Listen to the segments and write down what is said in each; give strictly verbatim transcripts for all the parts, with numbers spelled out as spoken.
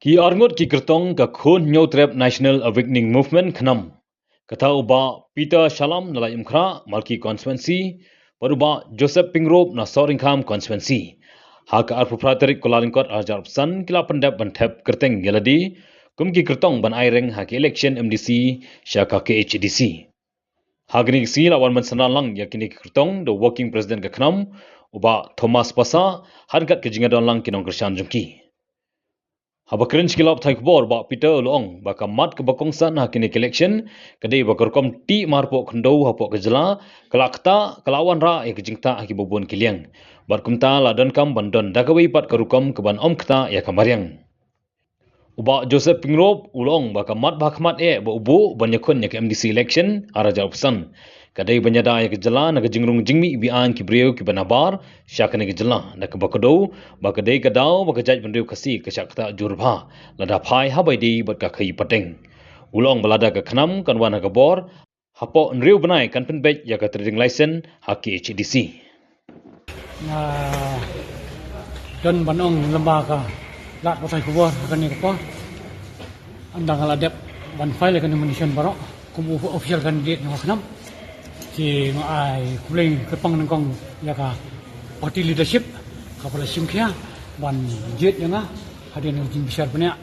Ki arngut ki kyrtong ka Khun Hynñiewtrep National Awakening Movement KHNAM, kata u Bah Peter Shallam na Laitumkhrah, Malki Constituency, bad u Bah Joseph Pyngrope na Sohryngkham Constituency, ha ka arphew phra tarik Kyllalyngkot arhajar arphew san ki la pyndep ban thep kyrteng ïa lade kum ki kyrtong ban aireng ha ka election MDC sha ka KHADC. Ha kane ka sngi la wan ban synran lang ïa kine ki kyrtong da u Working President ka KHNAM, u Bah Thomas Passah, ryngkat ka jingïadon lang ki nongkyrshan jong ki. Haba kren sha ki lad pathai khubor, u Bah Peter u la ong ba ka mat kaba kongsan ha kine ki election ka dei ba ka rukom tih marpoh khyndew hapoh ka jylla ka la ktah, ka la wanrah ïa ka jingktah ha kiba bun ki liang. Bad kumta la donkam ban don da kawei pat ka rukom kaban ym ktah ïa ka mariang. U Bah Joseph Pyngrope u la ong ba ka mat ba ha khmat eh ba u buh ban ïakhun ïa ka MDC election arhajar arphew san ka dei ban ïada ïa ka jylla na ka jingrung jingmih be-aiñ ki briew kiba nabar sha kane ka jylla, da kaba kdew ba ka dei ka daw ba ka jaitbynriew Khasi ka shah ktah jur bha lada phai ha ba ïadei bad ka khaïi pateng. U la ong ba lada ka KHNAM kan wan ha ka bor, hapoh hynriew bnai kan pynbeit ïa ka trading license ha KHADC. Nga don ban ong lyngba ka lad pathai khubor ha kane ka por, ynda nga la dep ban file ïa ka nomination baroh kum u official candidate jong ka KHNAM. Te nga ai khublei kyrpang nyngkong ïa ka party leadership kaba la shim khia ban jied ïa nga hadien ka jingbishar bniah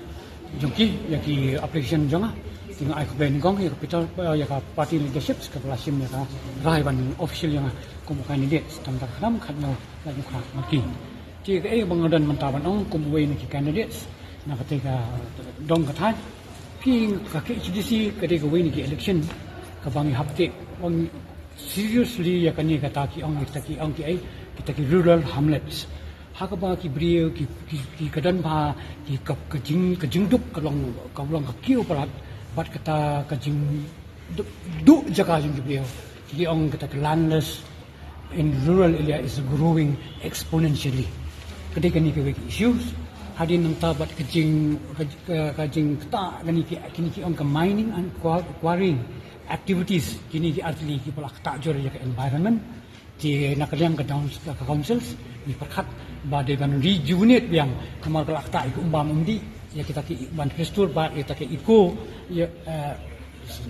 jong ki ïa ki application jong nga. Te nga ai khublei nyngkong ïa ka Peter, eh, ïa ka party leadership kaba la shim ïa ka rai ban official ïa nga kum u candidate tang ka KHNAM Khadhynñiew Laitumkhrah Malki. Te kaei ba nga don mynta ban ong kum uwei na ki candidates na kata ka dong ka thaiñ, ki, ka KHADC ka dei kawei na ki election kaba ngi hap teh seriously ïa kane, kata ki ong, kita ki ong kiei, kita ki rural hamlets. Ha kaba ki briew ki, ki, ki ka don bha ki ka, ka jing, ka jingduk ka long, ka long ka kiew palat bad kata ka jingduk, duk jaka jong ki briew. Ki ong kata ka landless in rural area is growing exponentially. Ka dei kane kawei ka issues. Hadien nangta bad ka jing, ka, ka, ka jingktah kane ki, kine ki ong ka mining and qua-, quarrying activities, kine ki artylli kiba la ktah jur ïa ka environment. Te na ka liang ka downs-, ka councils ngi pyrkhat ba dei ban rejuvenate biang, namar ka la ktah ïa ka umbam umdih, ïa kita ki ban restore back ïa kita ki eco, ïa, eh,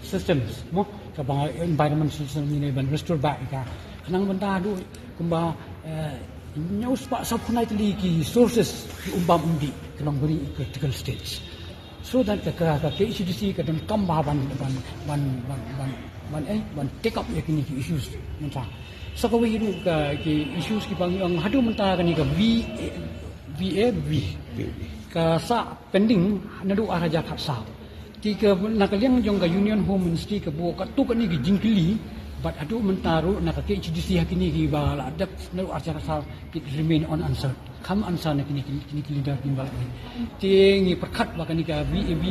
systems, mo, kaba environment system ngi dei ban restore back ïa ka. Khnang ban da haduh kumba, eh, hynñiew spah sawphew khyndai tylli ki sources ki umbam umdih ki long very critical stage. So that ka, ka, ka KHADC ka donkam bha ban, ban, ban, eh, ban take up ïa kine ki issues mynta. Sa kawei ruh ka, ki issues kiba ngi ong haduh mynta kane ka VAB, VAB ka sah pending naduh arhajar khatsaw. Te ka na ka liang jong ka Union Home Ministry ka buh katto katne ki jingkylli bad haduh mynta ruh na ka KHADC ha kine kiba la dep naduh arhajar khatsaw, it remain unanswered. Kham answer na kine, kine, kine ki leader kiba la. Te ngi pyrkhat ba kane ka VAB,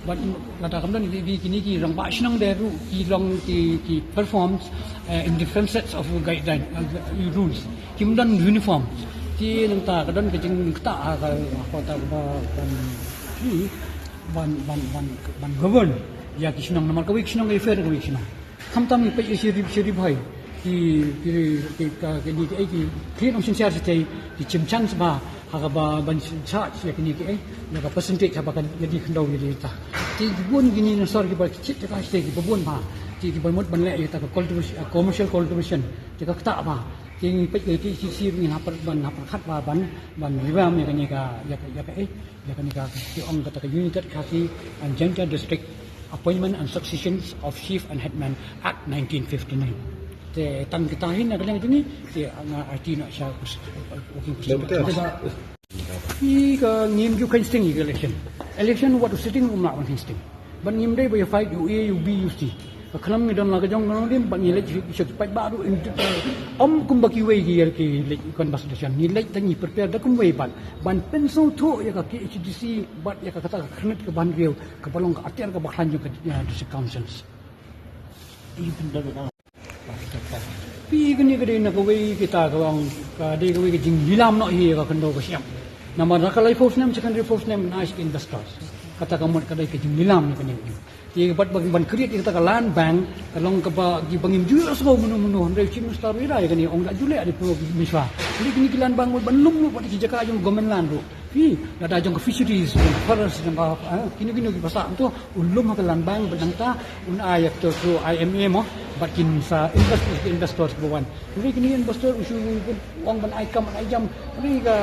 bad lada kam don VAB, kine ki rangbah shnong de ruh ki long ki, ki performs, eh, in different sets of guideline, eh, rules. Kim don uniform. Te nangta ka don ka jingktah ha ka, ha ka, ban, ban, ban, ban, ban govern ïa ki shnong, namar kawei ki shnong ka fair kawei ki shnong. Khamtam ngi peit ïa ki Ri, ki Ri Bhoi, ki, ki, ki, ka, ki, ki, ki, ki khlien ong synshar shatei, ki chim chance bha ha kaba ban charge ïa kine ki, eh, ïa ka percentage haba kan ïa ki khyndew ïa kita. Te ki bun kine na sor kiba ki chit jaka shatei kiba bun bha. Te kiba mut ban leh ïa kita ka cultivation, eh, commercial cultivation, te ka ktah bha. Te ngi peit ïa ki, ki, ki, ngi hap ban, hap khat bha ban, ban revamp ïa kane ka, ïa ka, ïa ka, eh, ïa kane ka, ki ong kata ka United Khasi and Jaintia District Appointment and Successions of Chief and Headman Act nineteen fifty-nine. Te tang kita hi na ka liang jong ngi, te nga aiti na sha working president. Ïa ka ngim ju kheiñ sting ïa ka election. Election wat u sitting um lah ban kheiñ sting. Ban ngim dei ba ïa fight ïa u A, ïa u B, ïa u C. Ka KHNAM ngi don la ka jong ka nongrim bad ngi leit sha ki paidbah ruh, ym kumba kiwei ki ïa ki leit canvass election. Ngi leit te ngi prepare da kumwei bad ban pynsngewthuh ïa ka KHADC bad ïa ka kata ka khyrnit ka ban riew kaba long ka atiar kaba khlaiñ jong ka, eh, district councils. Phi kane ka dei na kawei kita ka long ka dei kawei ka jinglilam noh hi ka khyndew ka shyiap. Namar na ka lai force nem secondary force nem na shi investors. Kata ka mut ka dei ka jinglilam na kane. Te bad ban, ban create ïa kata ka land bank, ka long kaba ki bangim ju ïohsngew mano mano, hynrei Chief Minister ruh i rai kane, ong da ju leh da Prime Minister. Kane kine ki land bank ban lum ruh bad ki jaka jong government land ruh. Phi, lada jong ka fisheries, jong ka forest, jong ka, eh, kino kino ki basa tu, un lum ha ka land bank, bad nangta un ai ïa ka through I M A mo, bad kin sa invest, investor kiba wan. Hynrei kine investor u shu ong ban ai kam, ban ai jam, hynrei ka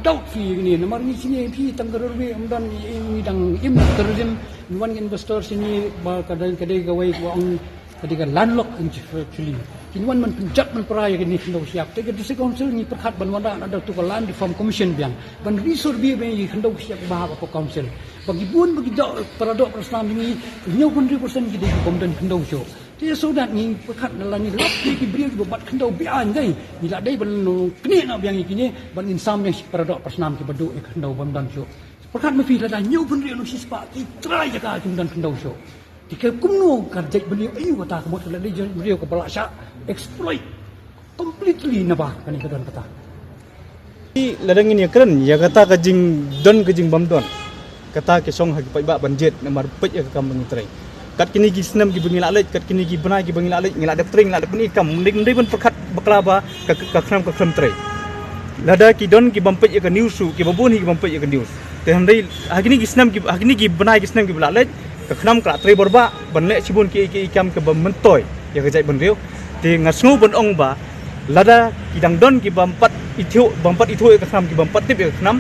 doubt phi kine, namar ngi shane phi tang ka railway, ym don, ngi dang im tourism, ngi wan investor shane ba ka dei, ka dei kawei kaba ong ka dei ka landlocked actually. Kin wan ban pynjot ban pra ïa kane ka khyndew shyiap. Te ka District Council ngi pyrkhat ban wanrah na da tu ka Land Reform Commission biang, ban resurvey biang ïa ka khyndew shyiap ba ha ka Council. Ba ki bun ba ki doh, para doh para snam ngi, hynñiewphew hynriew percent ki dei ki bym don khyndew shuh. Te so that ngi pyrkhat na la ngi lap ïa ki briew kiba bat khyndew biang, ngi la dei ban knieh noh biang ïa kine, ban kin sam ïa ki para doh para snam kiba duh ïa ka khyndew bym don shuh. Pyrkhat ma phi, lada hynñiewphew hynriew na shispah ki trai jaka kim don khyndew shuh. Te ka kumno ka jaitbynriew, aiu kata ka mut ka la dei jaitbynriew kaba la shah exploit completely na ba kane ka don kata. Lada ngin ïakren ïa kata ka jingdon ka jingbymdon, kata ka shong ha ki paidbah ban jied namar peit ïa ka kam ba ngi trei. Kat kine ki snem kiba ngi la leit, kat kine ki bnai kiba ngi la leit, ngi la dep trei, ngi la dep pyni kam, ym dei, ym dei ban pyrkhat bakla ba ka, ka, ka khnam ka khlem trei. Lada ki don ki bym peit ïa ka news ruh, kiba bun hi ki bym peit ïa ka news. Te hynrei ha kine ki snem ki, ha kine ki bnai ki snem kiba la leit, ka khnam ka la trei borbah ban leh shibun ki, ki kam kiba myntoi ïa ka jaitbynriew. Te nga sngew ban ong ba lada ki dang don ki bym pat ithuh, bym pat ithuh ïa ka khnam, ki bym pat tip ïa ka khnam,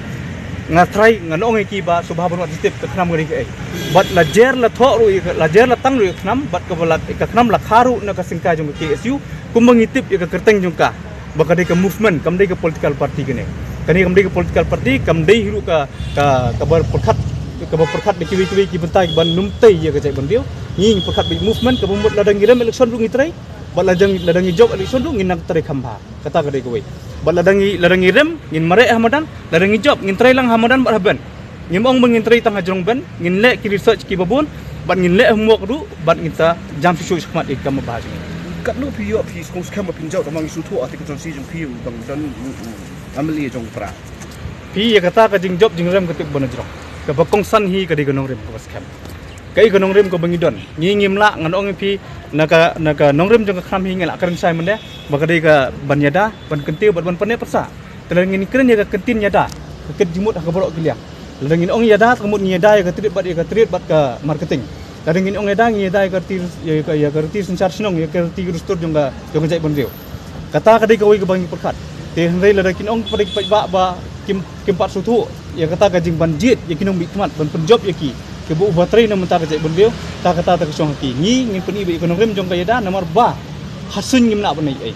nga trai ngan ong ïa ki ba sngewbha ban wat tip ka khnam ka dei kaei. Bad la jer la thoh ruh ïa ka, la jer la tang ruh ïa ka khnam, bad kaba la, ka khnam la kha ruh na ka syngkai jong ka K S U, kumba ngi tip ïa ka kyrteng jong ka ba ka dei ka movement, kam dei ka political party kane. Kane kam dei ka political party, kam dei hi ruh ka, ka, kaba pyrkhat, kaba pyrkhat da kiwei kiwei ki bynta kiban nym tei ïa ka jaitbynriew. Ngi, ngi pyrkhat ba movement, kaba mut lada ngi rem election ruh ngi trei, bad lada ngi, lada ngi jop election ruh ngin nang trei kham bha. Kata ka dei kawei. Bad lada ngi, lada ngi rem ngin mareh ha madan, lada ngi jop ngin trei lang ha madan bad ha bench. Ngim ong ba ngin trei tang ha jrong bench, ngin leh ki research kiba bun, bad ngin leh homework ruh, bad ngin sa jam shuh shuh shakhmat ïa ki kam ba bha jong ngi. Katno phi ïoh phi sngewskhem ba phin jop, tang ba ngi sngewthuh article twenty-six jong phi, ba don, mm, mm, M L A jong Prah. Phi, ïa kata ka jingjop jingrem ka tip ba na jrong. Kaba kongsan hi ka dei ka nongrim kaba skhem. Kaei ka nongrim kaba ngi don. Ngi ngim lah, ngan ong ïa phi, na ka, na ka nongrim jong ka khnam hi ngi la kren shai mynne ba ka dei kaban ïada, ban kyntiew bad ban pynneh pyrshah. Te lada ngin kren ïa ka kyntien ïada, ka kit jingmut ha ka baroh ki liang. Lada ngin ong ïada, ka mut ngi ïada ïa ka Trade bad, ïa ka Trade bad ka Marketing. Lada ngin ong ïada, ngi ïada ïa ka riti, ïa ka, ïa ka riti synshar shnong, ïa ka riti ka dustur jong ka, jong ka jaitbynriew. Kata ka dei kawei kaba ngi pyrkhat. Te hynrei lada kin ong pat ki paidbah ba kim, kim pat sngewthuh ïa kata ka jingban jied ïa ki nongmihkhmat ban pynjop ïa ki, kiba u ba trei na mynta ka jaitbynriew, ta kata ta ka shong ha ki. Ngi, ngin pyni ba ïa ka nongrim jong ka ïada namar ba ha suiñ ngim lah ban ai ei.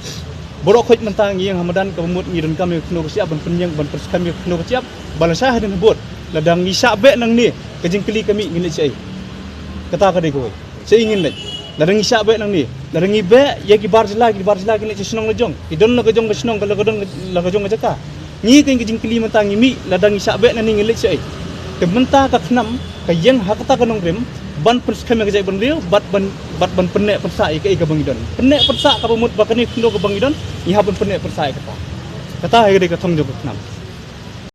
Baroh khoit mynta ngi ïeng ha madan kaba mut ngi donkam ïa ka khyndew ka shyiap ban pynïeng ban pynskhem ïa ka khyndew ka shyiap, ba lashai hadien habud lada ngi shah beh nangne, ka jingkylli ka mih, ngin leit shaei? Kata ka dei kawei. Shaei ngin leit? Lada ngi shah beh nangne, lada ngi beh ïa ki bar jylla, ki bar jylla kin leit sha shnong la jong, ki don la ka jong ka shnong, ka la ka don la ka jong ka jaka. Ngi, ka jingkylli mynta ngi mih, lada ngi shah beh nangne ngin leit shaei? Te mynta ka khnam ka ïeng ha kata ka nongrim ban pynskhem ïa ka jaitbynriew bad ban, bad ban pynneh pyrshah ïa kaei kaba ngi don. Pynneh pyrshah kaba mut ba kane ka khyndew kaba ngi don ngi hap ban pynneh pyrshah ïa kata. Kata hi ka dei ka thong jong ka khnam.